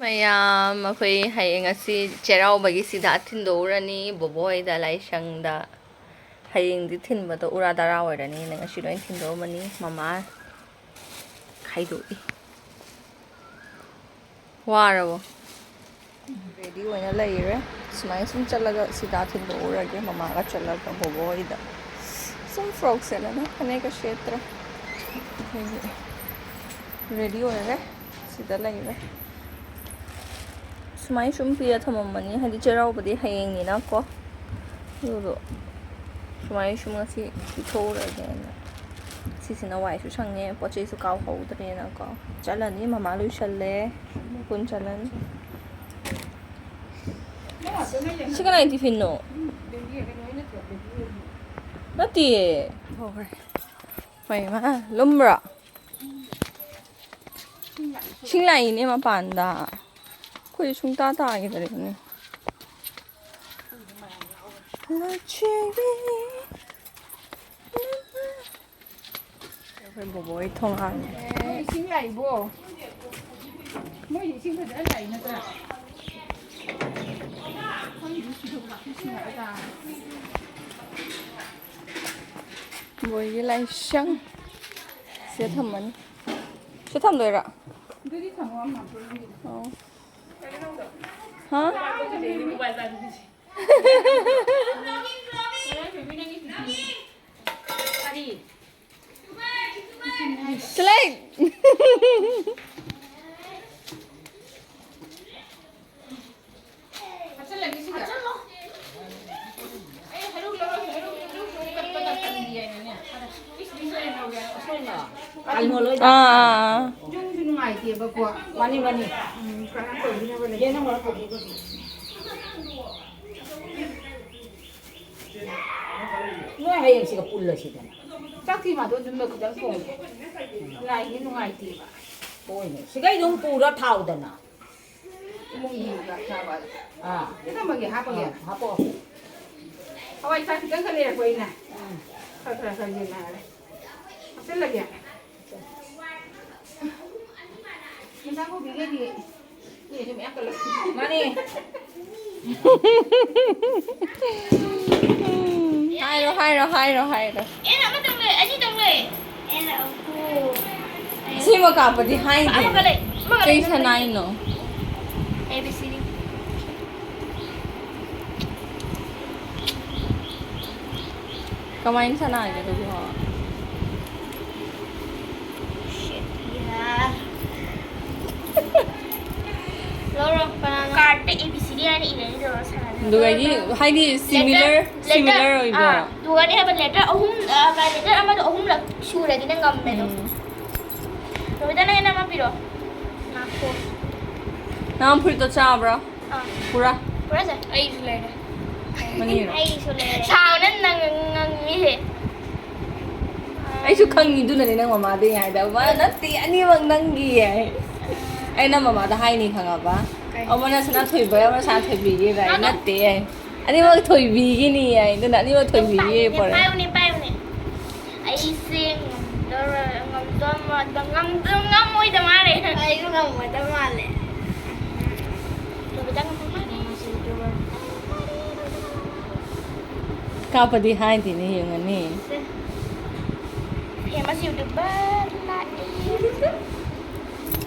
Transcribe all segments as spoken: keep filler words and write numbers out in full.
ꯃꯌꯥꯝ, ꯑꯩꯈꯣꯏ ꯍꯌꯦꯡ ꯑꯁꯤ ꯆꯩꯔꯥꯎꯕꯒꯤ ꯁꯤꯗ ꯊꯤꯟꯗꯣꯛꯎꯔꯅꯤ ꯕꯣꯕꯣ ꯍꯣꯏꯗ ꯂꯥꯏꯁꯪꯗ꯫ ꯍꯌꯦꯡꯗꯤ ꯊꯤꯟꯕꯗꯣ ꯎꯔꯥ ꯗꯔꯥ ꯑꯣꯏꯔꯅꯤꯅ ꯉꯁꯤ ꯂꯣꯏ ꯊꯤꯟꯗꯣꯛꯑꯝꯃꯅꯤ꯫ ꯃꯃꯥ ꯈꯥꯏꯗꯣꯛꯏ꯫ ꯋꯥꯔꯕꯣ? ꯔꯦꯗꯤ ꯑꯣꯏꯅ ꯂꯩꯔꯦ꯫ ꯁꯨꯃꯥꯏꯅ ꯁꯨꯝ ꯆꯠꯂꯒ ꯁꯤꯗꯥ ꯊꯤꯟꯗꯣꯛꯎꯔꯒꯦ ꯃꯃꯥꯒ ꯆꯠꯂꯒ ꯕꯣꯕꯣ ꯍꯣꯏꯗ꯫ ꯁꯨꯝ ꯐ꯭ꯔꯣꯛ ꯁꯦꯠꯂꯒ ꯐꯅꯦꯛꯀ ꯁꯦꯠꯇ꯭ꯔꯦ꯫ ꯑꯩꯈꯣꯏꯒꯤ ꯔꯦꯗꯤ ꯑꯣꯏꯔꯦ꯫ ꯁꯤꯗ ꯂꯩꯔꯦ꯫ ꯁꯨꯃꯥꯏꯅ ꯁꯨꯝ ꯄꯤꯔ ꯊꯝꯃꯝꯕꯅꯤ꯫ ꯍꯥꯏꯗꯤ ꯆꯩꯔꯥꯎꯕꯗꯤ ꯍꯌꯦꯡꯅꯤꯅꯀꯣ꯫ ꯑꯗꯨꯗꯣ ꯁꯨꯃꯥꯏꯅ ꯁꯨꯝ ꯉꯁꯤ ꯄꯤꯊꯣꯛꯎꯔꯒꯦꯅ꯫ ꯁꯤꯁꯤꯅ ꯋꯥꯏꯁꯨ ꯁꯪꯉꯦ, ꯄꯣꯠ ꯆꯩꯁꯨ ꯀꯥꯎꯍꯧꯗ꯭ꯔꯦꯅꯀꯣ꯫ ꯆꯠꯂꯅꯤ, ꯃꯃꯥ ꯂꯣꯏꯁꯜꯂꯦ꯫ ꯄꯨꯟ ꯆꯠꯂꯅꯤ꯫ ꯁꯤ ꯀꯅꯥꯏ ꯇꯤꯐꯤꯟꯅꯣ? ꯅꯠꯇꯤꯌꯦ꯫ ꯍꯣꯏ꯫ ꯃꯩꯃ, ꯂꯨꯝꯕ꯭ꯔꯣ? ꯏꯁꯤꯡ ꯂꯥꯛꯏꯅꯦ ꯃꯄꯥꯟꯗ꯫ ꯑꯩꯈꯣꯏ ꯁꯨꯡꯇꯥ ꯇꯥꯈꯤꯗ꯭ꯔꯦꯅꯦ꯫ ꯂꯥꯛꯆꯔꯤ꯫ ꯑꯩꯈꯣꯏ ꯕꯣꯕꯣ ꯍꯣꯏ ꯊꯣꯡ ꯍꯥꯡꯉꯦ꯫ ꯑꯦ, ꯏꯁꯤꯡ ꯂꯥꯛꯏꯕꯣ? ꯃꯣꯏꯗꯤ ꯏꯁꯤꯡ ꯐꯖꯅ ꯂꯥꯛꯏ ꯅꯠꯇ꯭ꯔꯥ? ꯈꯪꯗꯦ, ꯁꯤꯗ ꯏꯁꯤꯡ ꯂꯥꯛꯏ ꯇꯥꯔꯦ꯫ ꯕꯣꯏꯒꯤ ꯂꯥꯏꯁꯪ꯫ ꯁꯤꯗ ꯊꯝꯃꯅꯤ꯫ ꯁꯤꯗ ꯊꯝꯗꯣꯏꯔꯥ? ꯑꯗꯨꯗꯤ ꯊꯝꯃꯣ, ꯑꯃ ꯍꯥꯞꯄꯣ, ꯅꯪꯒꯤꯗꯣ꯫ ꯑꯣ꯫ ꯍꯥ? ꯀꯔꯤ? ꯆꯂꯥꯏ꯫ ꯍꯥꯞꯆꯜꯂꯒꯦ ꯁꯤꯗ꯫ ꯑꯩ ꯍꯩꯔꯨꯛ ꯂꯧꯔꯒꯦ, ꯍꯩꯔꯨꯛ, ꯍꯩꯔꯨꯛ, ꯍꯩꯔꯨꯛ ꯀꯠꯄꯗ ꯀꯟꯕꯤ ꯍꯥꯏꯅꯅꯦ꯫ ꯄꯤꯁ ꯄꯤꯁ ꯑꯣꯏꯅ ꯂꯧꯒꯦ꯫ ꯑꯁꯣꯏꯕ꯫ ꯑꯥ, ꯑꯥ, ꯑꯥ꯫ ꯌꯨꯝꯁꯨ ꯅꯨꯡꯉꯥꯏꯇꯦꯕꯀꯣ꯫ ꯃꯥꯅꯤ, ꯃꯥꯅꯤ꯫ ꯎꯝ, ꯀꯩꯅꯣ ꯇꯧꯕꯤꯅꯕ ꯂꯩꯇꯦ꯫ ꯌꯦꯟ ꯑꯃ ꯄꯨꯈꯤꯕꯗꯤ꯫ ꯅꯣꯏ ꯍꯌꯦꯡꯁꯤꯒ ꯄꯨꯜꯂꯁꯤꯗꯅ꯫ ꯆꯥꯛꯇꯤ ꯃꯥꯗꯣ ꯑꯗꯨꯝ ꯈꯤꯇꯪ ꯊꯣꯡꯉꯦ꯫ ꯂꯥꯏꯗꯤ ꯅꯨꯡꯉꯥꯏꯇꯦꯕ꯫ ꯍꯣꯏꯅꯦ꯫ ꯁꯤꯒꯩꯗꯨꯝ ꯄꯨꯔ ꯊꯥꯎꯗꯅ꯫ ꯏꯃꯨꯡꯒꯤ ꯆꯥꯛ ꯆꯥꯕ꯫ ꯑꯥ꯫ ꯁꯤ ꯊꯝꯃꯒꯦ, ꯍꯥꯞꯄꯒꯦ꯫ ꯑꯥ, ꯍꯥꯞꯄꯣ, ꯍꯥꯞꯄꯣ꯫ ꯍꯋꯥꯏ ꯊ꯭ꯔꯥꯛ ꯈꯤꯇꯪ ꯈꯛ ꯂꯩꯔꯛꯄ ꯑꯩꯅ꯫ ꯎꯝ꯫ ꯈꯔ, ꯈꯔ, ꯈꯔ ꯌꯦꯟꯅꯔꯦ꯫ ꯍꯥꯞꯆꯜꯂꯒꯦ꯫ ꯃꯆꯥ ꯀꯣꯕꯤꯒꯗꯤ ꯃꯥꯅꯦ꯫ ꯍꯥꯏꯔꯣ, ꯍꯥꯏꯔꯣ, ꯍꯥꯏꯔꯣ, ꯍꯥꯏꯔꯣ꯫ ꯑꯦ, ꯑꯃꯇꯪ ꯂꯩ, ꯑꯅꯤꯇꯪ ꯂꯩ꯫ ꯑꯦ, ꯑꯍꯨꯝ꯫ ꯁꯤꯃ ꯀꯥꯞꯄꯗꯤ ꯍꯥꯏꯗꯦ꯫ ꯑꯃꯒ ꯂꯩ, ꯑꯃꯒ ꯂꯩ, ꯀꯩ ꯑꯃꯒ ꯂꯩ꯫ ꯁꯅꯥꯏꯅꯣ? A B C D꯫ ꯀꯃꯥꯏꯅ ꯁꯥꯟꯅꯒꯦ ꯑꯗꯨꯕꯣ? Shit, yeah. ꯂꯧꯔꯣ, ꯀꯅꯥꯅꯣ? Cardꯇ A B C D ꯍꯥꯏꯅ ꯏꯔꯅꯤ, ꯂꯧꯔꯣ, ꯁꯥꯟꯅꯔꯣ꯫ ꯑꯗꯨꯒ ꯑꯩꯗꯤ, ꯍꯥꯏꯗꯤ, similar, letter, similar ꯑꯣꯏꯕ꯫ ꯑꯥ, ꯑꯗꯨꯒꯅꯦ ꯍꯥꯏꯕ, letter ꯑꯍꯨꯝ, ꯑ, letter ꯑꯃꯗꯣ ꯑꯍꯨꯝꯂꯛ ꯁꯨꯔꯗꯤ ꯅꯪ ꯉꯝꯃꯦ ꯑꯗꯨꯝ꯫ ꯎꯝ꯫ ꯔꯣꯃꯤꯇꯥ, ꯅꯪ ꯑꯩꯅ ꯑꯃ ꯄꯤꯔꯣ꯫ ꯉꯥꯏꯈꯣ꯫ ꯅꯪ ꯐꯨꯔꯤꯠꯇꯣ ꯆꯥꯕ꯭ꯔꯣ? ꯑꯥ꯫ ꯄꯨꯔꯥ? ꯄꯨꯔꯥꯁꯦ꯫ ꯑꯩꯁꯨ ꯂꯩꯔꯦ꯫ ꯃꯅꯤꯔꯣ? ꯑꯩꯁꯨ ꯂꯩꯔꯦ꯫ ꯁꯥꯎꯅ ꯅꯪ ꯉꯪꯉꯤꯁꯦ꯫ ꯑꯩꯁꯨ ꯈꯪꯉꯤꯗꯨꯅꯅꯦ ꯅꯪ ꯃꯃꯥꯗꯩ ꯍꯥꯏꯗꯣ꯫ ꯃꯥ ꯅꯠꯇꯦ, ꯑꯅꯤꯃꯛ ꯅꯪꯒꯤ ꯍꯥꯏ꯫ ꯑꯩ ꯅꯪ ꯃꯃꯥꯗ ꯍꯥꯏꯅꯤ ꯈꯪꯉꯕ? ꯀꯩ? ꯑꯃꯅ ꯁꯅꯥꯊꯣꯏꯕ, ꯑꯃꯅ ꯁꯅꯥꯊꯣꯏꯕꯤꯒꯤ ꯍꯥꯏ꯫ ꯅꯠꯇꯦ ꯍꯥꯏ꯫ ꯑꯅꯤꯃꯛ ꯊꯣꯏꯕꯤꯒꯤꯅꯤ ꯍꯥꯏ꯫ ꯑꯗꯨꯅ ꯑꯅꯤꯃꯛ ꯊꯣꯏꯕꯤꯒꯤ ꯄꯥꯏꯌꯨꯅꯦ, ꯄꯣꯔꯛꯑꯦ꯫ ꯄꯥꯏꯌꯨꯅꯦ, ꯄꯥꯏꯌꯨꯅꯦ꯫ ꯑꯩꯁꯦ ꯉꯝꯗꯧꯔ-, ꯉꯝꯗꯧ ꯃꯥꯟꯗ-, ꯉꯝꯗ-, ꯉꯝꯃꯣꯏꯗ ꯃꯥꯜꯂꯦ꯫ ꯑꯩꯁꯨ ꯉꯝꯃꯣꯏꯗ ꯃꯥꯜꯂꯦ꯫ ꯂꯨꯕꯗ ꯉꯝꯃꯣꯏ ꯃꯥꯜꯂꯦ꯫ ꯀꯥꯞꯄꯗꯤ ꯍꯥꯏꯗꯦꯅꯦ, ꯌꯦꯡꯉꯅꯤ꯫ ꯁꯦ꯫ Famous YouTuber ꯂꯥꯛꯑꯦ꯫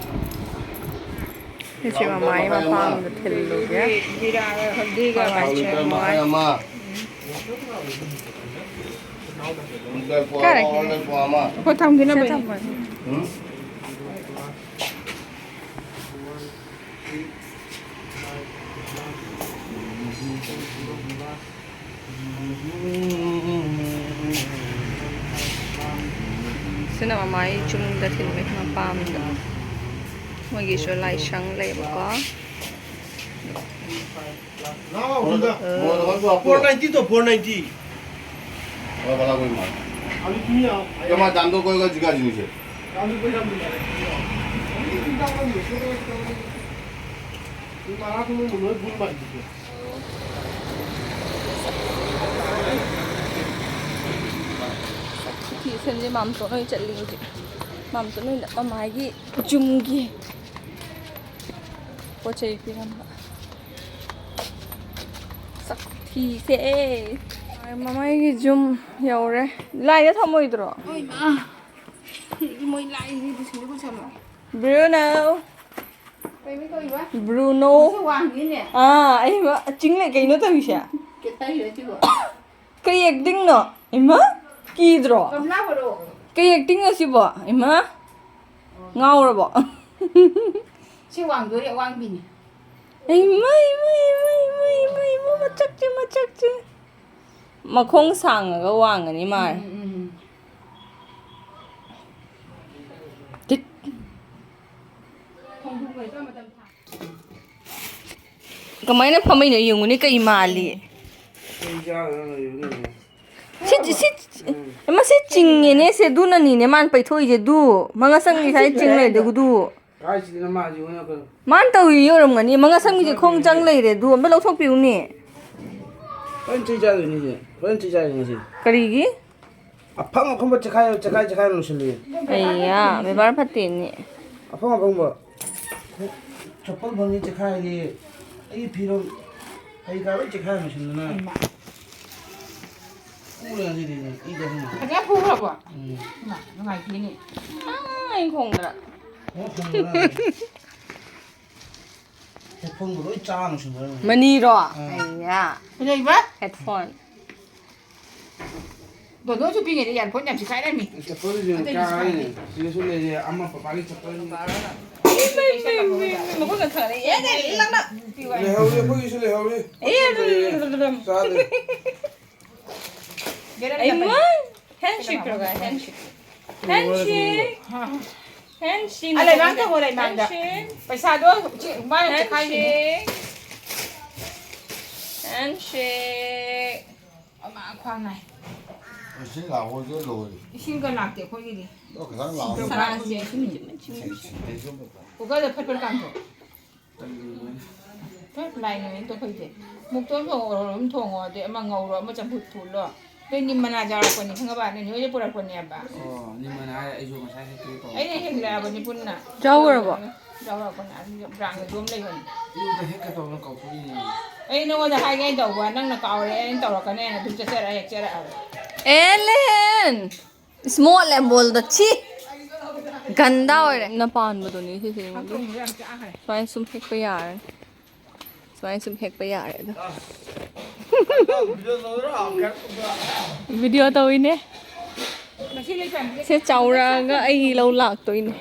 ꯁꯤꯁꯦ ꯃꯃꯥꯒꯤ ꯃꯄꯥꯝꯗ ꯊꯤꯜꯂꯨꯒꯦ꯫ ꯃꯃꯥꯏ ꯆꯦꯡ ꯃꯣꯏ꯫ ꯀꯥꯏ ꯊꯝꯒꯦ ꯅꯪ? ꯁꯤꯗ ꯊꯝꯃꯣ꯫ ꯁꯤꯅ ꯃꯃꯥꯏ ꯆꯨꯝꯗ ꯊꯤꯟꯕ ꯃꯄꯥꯝꯗ꯫ ꯃꯣꯏꯒꯤꯁꯨ ꯂꯥꯏꯁꯪ ꯂꯩꯕꯀꯣ꯫ Four ninety to four ninety. City ꯁꯟꯁꯦ ꯃꯥꯝꯇꯣꯟ ꯍꯣꯏ ꯆꯠꯂꯤ ꯍꯧꯖꯤꯛ꯫ ꯃꯥꯝꯇꯣꯟ ꯍꯣꯏꯅ ꯃꯃꯥꯒꯤ ꯌꯨꯝꯒꯤ ꯄꯣꯠ ꯆꯩ ꯄꯤꯔꯝꯕ꯫ ꯁꯛ ꯊꯤꯁꯦ꯫ ꯃꯃꯩꯒꯤ ꯖꯨꯝ ꯌꯧꯔꯦ꯫ ꯂꯥꯏꯗ ꯊꯝꯃꯣꯏꯗ꯭ꯔꯣ? ꯍꯣꯏ, ꯃꯥ꯫ ꯃꯣꯏ ꯂꯥꯏꯁꯤꯗꯤ ꯄꯨꯁꯤꯜꯂꯨ ꯄꯨꯁꯜꯂꯣ꯫ ꯕ꯭ꯔꯨꯅꯣ꯫ ꯀꯩꯅꯣ ꯇꯧꯔꯤꯕ? ꯕ꯭ꯔꯨꯅꯣ꯫ ꯃꯁꯤ ꯋꯥꯡꯉꯤꯅꯦ꯫ ꯑꯥ, ꯑꯩ ꯃ-, ꯆꯤꯡꯂꯦ ꯀꯩꯅꯣ ꯇꯧꯔꯤꯁꯦ? ꯀꯦꯊꯔꯤꯔꯣ ꯁꯤꯕꯣ? ꯀꯩ ꯑꯦꯛꯇꯤꯡꯅꯣ? ꯏꯃꯥ, ꯀꯤꯗ꯭ꯔꯣ? ꯒꯝꯂꯥ ꯄꯨꯔꯛꯑꯣ꯫ ꯀꯩ ꯑꯦꯛꯇꯤꯡꯅꯣ ꯁꯤꯕꯣ? ꯏꯃꯥ, ꯉꯥꯎꯔꯕꯣ? ꯁꯤ ꯋꯥꯡꯗꯣꯔꯤ ꯑꯋꯥꯡꯕꯤꯅꯤ꯫ ꯏꯃꯥ, ꯏꯃꯥ, ꯃꯆꯛꯁꯦ, ꯃꯆꯛꯁꯦ꯫ ꯃꯈꯣꯡ ꯁꯥꯡꯉꯒ ꯋꯥꯡꯉꯅꯤ ꯃꯥꯜꯂꯦ꯫ ꯎꯝ, ꯎꯝ, ꯎꯝ꯫ ꯇꯤꯠ꯫ ꯈꯣꯡꯗ꯭ꯔꯨꯝ ꯂꯩꯕ ꯃꯇꯝ ꯊꯥ꯫ ꯀꯃꯥꯏꯅ ꯐꯝꯃꯩꯅꯣ ꯌꯦꯡꯉꯨꯅꯦ, ꯀꯩ ꯃꯥꯜꯂꯤ? ꯀꯩ ꯆꯥꯗꯣꯏꯅꯣ ꯂꯩꯕꯅꯤꯅꯦ? ꯁꯤ, ꯁꯤ, ꯎꯝ꯫ ꯃꯁꯤ ꯆꯤꯡꯉꯦꯅꯦ, ꯁꯦ, ꯑꯗꯨꯅꯅꯤꯅꯦ ꯃꯥꯅ ꯄꯩꯊꯣꯛꯏꯁꯦ, ꯑꯗꯨ꯫ ꯃꯉꯥ ꯆꯪꯉꯤ ꯁꯥꯏ ꯆꯤꯡ ꯂꯩꯗꯨ, ꯑꯗꯨ꯫ ꯀꯥꯏꯁꯤꯗꯅ ꯃꯥꯁꯤ ꯑꯣꯏꯅ ꯀꯩꯅꯣ? ꯃꯥꯅ ꯇꯧꯔꯤ ꯑꯣꯏꯔꯝꯒꯅꯤ, ꯃꯉꯥ ꯆꯪꯉꯤꯁꯦ ꯈꯣꯡ ꯆꯪ ꯂꯩꯔꯦ, ꯑꯗꯨ ꯑꯝꯇ ꯂꯧꯊꯣꯛꯄꯤꯌꯨꯅꯦ꯫ ꯐꯖꯅ ꯆꯩ ꯆꯥꯗꯣꯏꯅꯤ ꯁꯤ, ꯐꯖꯅ ꯆꯩ ꯆꯥꯗꯣꯏꯅꯤ ꯉꯁꯤ꯫ ꯀꯔꯤꯒꯤ? ꯑꯐꯪ ꯑꯐꯪꯕ ꯆꯦꯈꯥꯏ, ꯆꯦꯈꯥꯏ, ꯆꯦꯈꯥꯏ ꯂꯣꯏꯁꯤꯜꯂꯤ꯫ ꯑꯩꯌꯥ, ꯕꯦꯕꯥꯔ ꯐꯠꯇꯦꯅꯦ꯫ ꯑꯐꯪ ꯑꯐꯪꯕ꯫ ꯆꯄꯜ ꯐꯪꯉꯤ ꯆꯦꯈꯥꯏꯔꯤ꯫ ꯑꯩꯒꯤ ꯐꯤꯔꯣꯜ ꯀꯩ ꯀꯥ ꯂꯣꯏ ꯆꯦꯈꯥꯏ ꯂꯣꯏꯁꯤꯟꯗꯅ꯫ ꯍꯩꯃꯥ꯫ ꯐꯨꯔꯦ ꯉꯁꯤꯗꯤ ꯅꯪ, ꯏ ꯀꯥꯁꯤꯟꯅ꯫ ꯐꯖꯅ ꯐꯨꯈ꯭ꯔꯕꯣ? ꯎꯝ꯫ ꯏꯃꯥ, ꯅꯨꯡꯉꯥꯏꯇꯦꯅꯦ꯫ ꯑꯥ, ꯑꯩꯅ ꯈꯣꯡꯗ꯭ꯔꯥ? ꯑꯣ, ꯈꯣꯡꯗ꯭ꯔꯥ? ꯍꯦꯠꯐꯣꯟꯒ ꯂꯣꯏ ꯆꯥ ꯂꯣꯏꯁꯤꯟꯈ꯭ꯔꯕꯅꯦ꯫ ꯃꯅꯤꯔꯣ? ꯑꯥ꯫ ꯑꯩꯌꯥ꯫ ꯀꯩꯗꯧꯔꯤꯕ? ꯍꯦꯠꯐꯣꯟ꯫ ꯗꯣꯗꯣꯁꯨ ꯄꯤꯛꯏꯉꯩꯗ ꯏꯌꯥꯔꯐꯣꯟ ꯌꯥꯝ ꯁꯤꯈꯥꯏꯔꯝꯃꯤ꯫ ꯆꯄꯜꯁꯨ ꯌꯥꯝ ꯑꯇꯩꯗꯤ ꯀꯥꯔꯦꯅꯦ꯫ ꯁꯤꯈꯥꯏꯔꯝꯃꯤ꯫ ꯁꯤꯗꯁꯨ ꯂꯩꯔꯦ ꯑꯃ ꯄꯄꯥꯒꯤ ꯆꯄꯜ꯫ ꯃꯈꯨꯠ ꯀꯟꯊꯣꯛꯑꯦ꯫ ꯑꯦ, ꯑꯦ, ꯂꯪꯅ꯫ ꯂꯩꯍꯧꯔꯤ, ꯑꯩꯈꯣꯏꯒꯤꯁꯨ ꯂꯩꯍꯧꯔꯤ꯫ ꯑꯦ, ꯆꯥꯗꯦ꯫ ꯍꯦꯟꯁꯦꯛ ꯇꯧꯔꯒ, ꯍꯦꯟꯁꯦꯛ꯫ ꯍꯦꯟꯁꯦꯛ꯫ ꯍꯦꯟꯁꯦꯛ꯫ ꯑ, ꯂꯩꯃꯥꯡ ꯇꯧꯕ, ꯂꯩꯃꯥꯡꯗ꯫ ꯍꯦꯟꯁꯦꯛ꯫ ꯄꯩꯁꯥꯗꯣ ꯆꯦ, ꯃꯥꯅ ꯆꯦꯈꯥꯏꯔꯤꯅꯦ꯫ ꯍꯦꯟꯁꯦꯛ꯫ ꯍꯦꯟꯁꯦꯛ꯫ ꯑꯃ ꯈ꯭ꯋꯥꯡ ꯅꯥꯏ꯫ ꯏꯁꯤꯡ ꯂꯥꯛꯑꯣꯁꯦ ꯂꯣꯏꯔꯦ꯫ ꯏꯁꯤꯡꯒ ꯂꯥꯛꯇꯦ ꯑꯩꯈꯣꯏꯒꯤꯗꯤ꯫ ꯑꯗꯣ ꯈꯤꯇꯪ ꯂꯥꯛꯑꯣ꯫ ꯁꯥꯁꯦ ꯏꯁꯤꯡ꯫ ꯁꯤꯡ, ꯁꯤꯡ, ꯁꯤꯡ, ꯁꯤꯡ꯫ ꯀꯨꯀꯔꯗ ꯐꯠ ꯐꯠ ꯀꯥꯝꯊꯣꯛ꯫ ꯐꯠ ꯂꯥꯏꯅ ꯑꯗꯨꯝ ꯇꯧꯈꯩꯁꯦ꯫ ꯃꯨꯛꯇꯣ ꯑꯃ ꯊꯣꯡꯉꯣ, ꯑꯗꯩ ꯑꯃ ꯉꯧꯔꯣ, ꯑꯃ ꯆꯝꯐꯨꯠ ꯐꯨꯠꯂꯣ꯫ ꯅꯣꯏ ꯅꯤꯝ ꯃꯅꯥ ꯌꯥꯎꯔꯛꯄꯅꯤ, ꯈꯪꯉꯕ? ꯅꯣꯏ ꯅꯣꯏꯗ ꯄꯨꯔꯛꯄꯅꯦꯕ꯫ ꯑꯣ, ꯅꯤꯝ ꯃꯅꯥ ꯍꯥꯏꯔꯦ, ꯑꯩꯁꯨ ꯉꯁꯥꯏ ꯍꯦꯛꯀꯦ ꯇꯧꯕ꯫ ꯑꯩꯅ ꯍꯦꯛꯂꯛꯑꯕꯅꯤ ꯄꯨꯟꯅ꯫ ꯆꯥꯎꯔꯕꯣ? ꯇꯧꯔꯛꯄꯅꯦ, ꯑꯗꯨ ꯕ꯭ꯔꯥꯟꯒ ꯑꯗꯨꯝ ꯂꯩꯕꯅꯦ꯫ ꯏꯔꯨꯗ ꯍꯦꯛꯀꯦ ꯇꯧꯗꯅ ꯀꯥꯎꯊꯣꯛꯏꯅꯦ꯫ ꯑꯩ ꯅꯉꯣꯟꯗ ꯍꯥꯏꯒꯦ ꯇꯧꯕ, ꯅꯪꯅ ꯀꯥꯎꯔꯦ, ꯑꯩꯅ ꯇꯧꯔꯛꯀꯅꯤ ꯍꯥꯏꯅ ꯑꯗꯨꯝ ꯆꯠꯆꯔ ꯍꯦꯛ ꯆꯠꯂꯛꯑꯕ꯫ ꯑꯦꯂꯦꯟ! ꯏꯁꯃꯣꯠ ꯂꯦꯝꯕꯣꯜꯗꯣ ꯁꯤ ꯒꯟꯗꯥ ꯑꯣꯏꯔꯦ꯫ ꯅ ꯄꯥꯟꯕꯗꯨꯅꯤ ꯁꯤꯁꯦ꯫ ꯁꯨꯃꯥꯏꯅ ꯁꯨꯝ ꯍꯦꯛꯄ ꯌꯥꯔꯅꯤ꯫ ꯁꯨꯃꯥꯏꯅ ꯁꯨꯝ ꯍꯦꯛꯄ ꯌꯥꯔꯦ ꯑꯗꯣ꯫ ꯚꯤꯗꯤꯑꯣ ꯇꯧꯋꯤꯅꯦ꯫ ꯁꯦ ꯆꯥꯎꯔꯛꯑꯒ ꯑꯩꯒꯤ ꯂꯧ ꯂꯥꯛꯇꯣꯏꯅꯦ꯫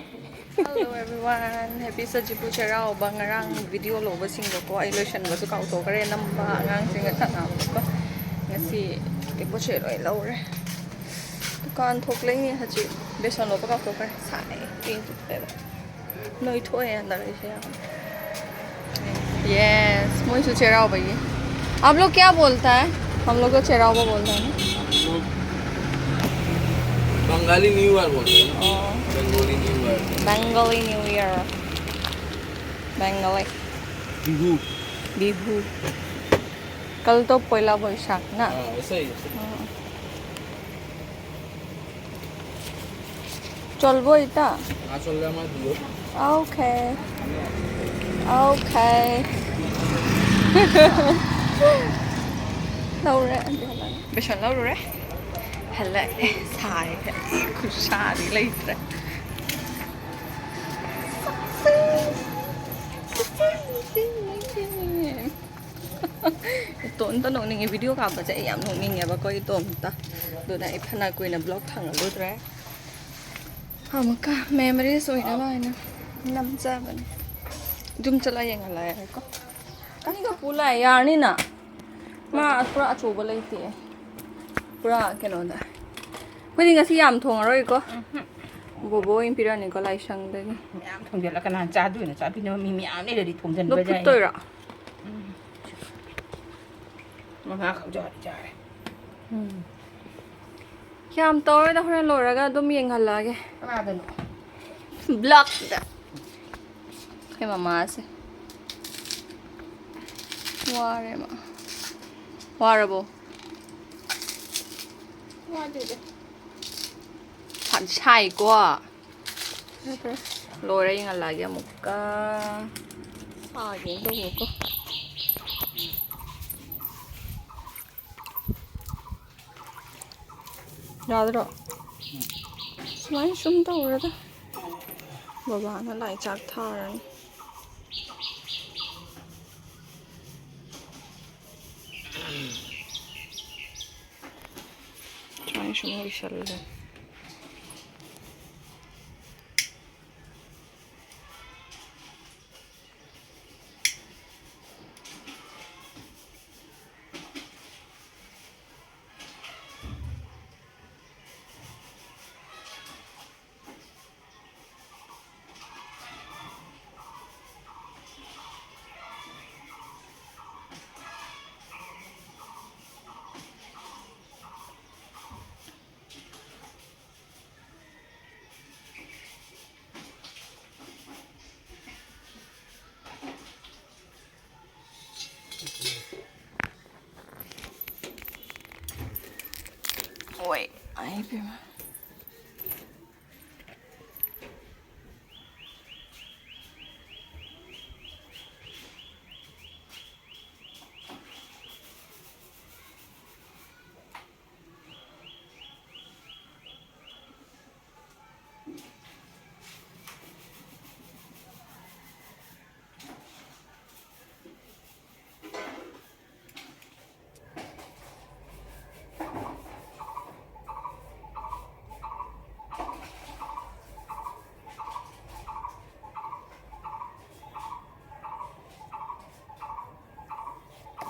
Hello everyone, happy ꯁꯖꯤꯕꯨ ꯆꯩꯔꯥꯎꯕ꯫ ꯉꯔꯥꯡ ꯚꯤꯗꯤꯑꯣ ꯂꯧꯕꯁꯤꯡꯗꯣꯀꯣ, ꯑꯩ ꯂꯣꯏꯁꯟꯕꯁꯨ ꯀꯥꯎꯊꯣꯛꯈ꯭ꯔꯦ, ꯅꯝꯕ ꯑꯉꯥꯡꯁꯤꯡꯒ ꯁꯥꯟꯅꯕꯗꯣꯀꯣ꯫ ꯉꯁꯤ ꯑꯩ ꯄꯣꯠ ꯆꯩ ꯂꯣꯏ ꯂꯧꯔꯦ꯫ ꯗꯨꯀꯥꯟ ꯊꯣꯛꯂꯛꯏ ꯍꯧꯖꯤꯛ꯫ ꯕꯦꯁꯣꯟ ꯂꯧꯕ ꯀꯥꯎꯊꯣꯛꯈ꯭ꯔꯦ꯫ ꯁꯥꯏ꯫ ꯄꯦꯟ ꯆꯨꯞꯄꯦꯕ꯫ ꯅꯣꯏ ꯊꯣꯛꯑꯦ ꯍꯟꯗꯛ ꯑꯩꯁꯦ ꯌꯥꯝ꯫ Yes, ꯃꯣꯏꯁꯨ ꯆꯩꯔꯥꯎꯕꯒꯤ꯫ आप लोग क्या बोलता है? हम लोग तो चेरावा बोलते हैं ना। बंगाली न्यू ईयर बोलते हैं ना। Oh, Bengali new year. Bengali New Year. Bengali. Bihu. Bihu. कल तो पहला बैशाख ना। हाँ, ऐसा ही है। हाँ। चलबो इता। हाँ, चल रहा हमारा दियो। Okay. Okay. ꯂꯧꯔꯦ꯫ ꯕꯦꯁꯣꯟ ꯂꯧꯔꯨꯔꯦ꯫ ꯍꯜꯂꯛꯑꯦ꯫ ꯁꯥꯏ꯫ ꯈꯨꯠꯁꯥꯗꯤ ꯂꯩꯇ꯭ꯔꯦ꯫ ꯏꯇꯣꯝꯇ ꯅꯣꯛꯅꯤꯡꯉꯦ꯫ ꯚꯤꯗꯤꯑꯣ ꯀꯥꯞꯄꯁꯦ ꯑꯩ ꯌꯥꯝ ꯅꯣꯛꯅꯤꯡꯉꯦꯕꯀꯣ ꯏꯇꯣꯝꯇ꯫ ꯑꯗꯨꯅ ꯑꯩ ꯐꯅ ꯀꯨꯏꯅ ꯕ꯭ꯂꯣꯛ ꯊꯥꯡꯒꯠꯂꯨꯗ꯭ꯔꯦ꯫ ꯑꯃꯨꯛꯀ ꯃꯦꯃꯣꯔꯤꯁ ꯑꯣꯏꯅꯕ ꯍꯥꯏꯅ ꯅꯝꯖꯕꯅꯦ꯫ ꯌꯨꯝ ꯆꯠꯂ ꯌꯦꯡꯍꯜꯂꯛꯑꯦꯀꯣ꯫ ꯑꯅꯤꯒ ꯄꯨ ꯂꯥꯛꯑꯦ, ꯌꯥꯔꯅꯤꯅ꯫ ꯃꯥ ꯄꯨꯔꯥ ꯑꯆꯧꯕ ꯂꯩꯇꯦ꯫ ꯄꯨꯔꯥ ꯀꯩꯅꯣꯗ꯫ ꯑꯩꯈꯣꯏꯗꯤ ꯉꯁꯤ ꯌꯥꯝ ꯊꯣꯡꯉꯔꯣꯏꯀꯣ꯫ ꯕꯣꯕꯣ ꯑꯣꯏꯅ ꯄꯤꯔꯛꯑꯅꯤꯀꯣ ꯂꯥꯏꯁꯪꯗꯒꯤ꯫ ꯃꯌꯥꯝ ꯊꯣꯡꯖꯤꯜꯂ ꯀꯅꯥꯅ ꯆꯥꯗꯣꯏꯅꯣ? ꯆꯥꯕꯤꯅꯕ ꯃꯤ ꯃꯌꯥꯝ ꯂꯩꯔꯗꯤ ꯑꯗꯣ ꯊꯣꯡꯖꯤꯟꯕ ꯌꯥꯏ꯫ ꯐꯨꯠꯇꯣꯏꯔꯣ? ꯃꯉꯥ ꯈꯛ ꯆꯥꯔꯗꯤ ꯆꯥꯔꯦ꯫ ꯌꯥꯝ ꯇꯧꯔꯣꯏꯗ, ꯍꯣꯔꯦꯟ ꯂꯣꯏꯔꯒ ꯑꯗꯨꯝ ꯌꯦꯡꯍꯜꯂꯛꯑꯒꯦ꯫ ꯀꯅꯥꯗꯅꯣ? ꯕ꯭ꯂꯣꯛꯇ꯫ ꯑꯩꯈꯣꯏ ꯃꯃꯥꯁꯦ꯫ ꯋꯥꯔꯦ ꯃꯥ꯫ ꯋꯥꯔꯕꯣ? ꯋꯥꯗꯦꯗ꯫ ꯁꯥ-, ꯁꯥꯏꯀꯣ꯫ ꯂꯣꯏꯔꯦ, ꯌꯦꯡꯍꯜꯂꯛꯑꯒꯦ ꯑꯃꯨꯛꯀ꯫ ꯁꯥꯒꯦꯅ ꯇꯧꯕꯀꯣ꯫ ꯌꯥꯗ꯭ꯔꯣ? ꯁꯨꯃꯥꯏꯅ ꯁꯨꯝ ꯇꯧꯔꯗ꯫ ꯕꯕꯥꯅ ꯂꯥꯏ ꯆꯥꯛ ꯊꯥꯔꯅꯤ꯫ ꯁꯨꯃꯥꯏꯅ ꯁꯨꯝ ꯂꯣꯏꯁꯜꯂꯦ꯫ ꯍꯣꯏ, ꯑꯩ ꯄꯦꯝꯃ꯫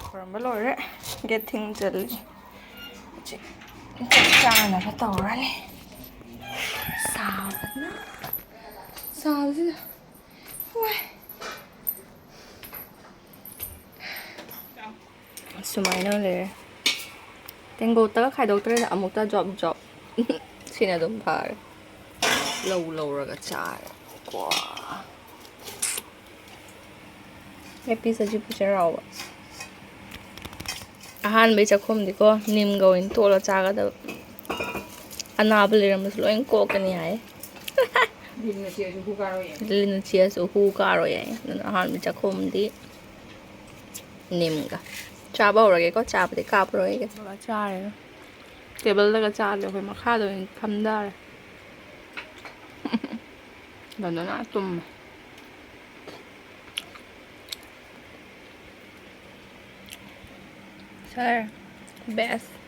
ꯈꯣꯏꯔꯝꯕ ꯂꯣꯏꯔꯦ꯫ ꯒꯦꯠ ꯊꯤꯡꯖꯤꯜꯂꯤ꯫ ꯍꯧꯖꯤꯛ ꯆꯥꯛ ꯆꯥꯅꯕ ꯇꯧꯔꯅꯤ꯫ ꯁꯥꯕꯅ, ꯁꯥꯕꯁꯤꯗ꯫ ꯋꯥꯏ꯫ ꯁꯨꯃꯥꯏꯅ ꯂꯩꯔꯦ꯫ ꯇꯦꯡꯀꯣꯠꯇꯒ ꯈꯥꯏꯗꯣꯛꯇ꯭ꯔꯦꯗ, ꯑꯃꯨꯛꯇ ꯖꯣꯞ ꯖꯣꯞ꯫ ꯁꯤꯅ ꯑꯗꯨꯝ ꯐꯔꯦ꯫ ꯂꯧ ꯂꯧꯔꯒ ꯆꯥꯔꯦ꯫ ꯀꯣ꯫ ꯍꯦꯄꯤ ꯁꯖꯤꯕꯨ ꯆꯩꯔꯥꯎꯕ꯫ ꯑꯍꯥꯟꯕꯩ ꯆꯥꯛꯈꯨꯝꯗꯤꯀꯣ ꯅꯤꯝꯒ ꯑꯣꯏꯅ ꯇꯣꯠꯂ ꯆꯥꯒꯗꯕ꯫ ꯑꯅꯥꯕ ꯂꯩꯔꯝꯕꯁꯨ ꯂꯣꯏ ꯀꯣꯛꯀꯅꯤ ꯍꯥꯏ꯫ ꯂꯤꯟꯅ ꯆꯤꯛꯑꯁꯨ ꯍꯨ ꯀꯥꯔꯣꯏ ꯍꯥꯏ꯫ ꯑꯗꯨꯅ ꯑꯍꯥꯟꯕ ꯆꯥꯛꯈꯣꯝꯗꯤ ꯅꯤꯝꯒ ꯆꯥꯕ ꯍꯧꯔꯒꯦꯀꯣ꯫ ꯆꯥꯕꯗꯤ ꯀꯥꯞꯄꯔꯣꯏꯒꯦ꯫ ꯆꯥꯔꯦ꯫ ꯇꯦꯕꯜꯗꯒ ꯆꯥꯗꯦ ꯑꯩꯈꯣꯏ, ꯃꯈꯥꯗ ꯑꯣꯏꯅ ꯐꯝꯊꯔꯦ꯫ ꯗꯣꯟꯗꯣꯟꯅ ꯇꯨꯝꯃꯦ꯫ Sir, best.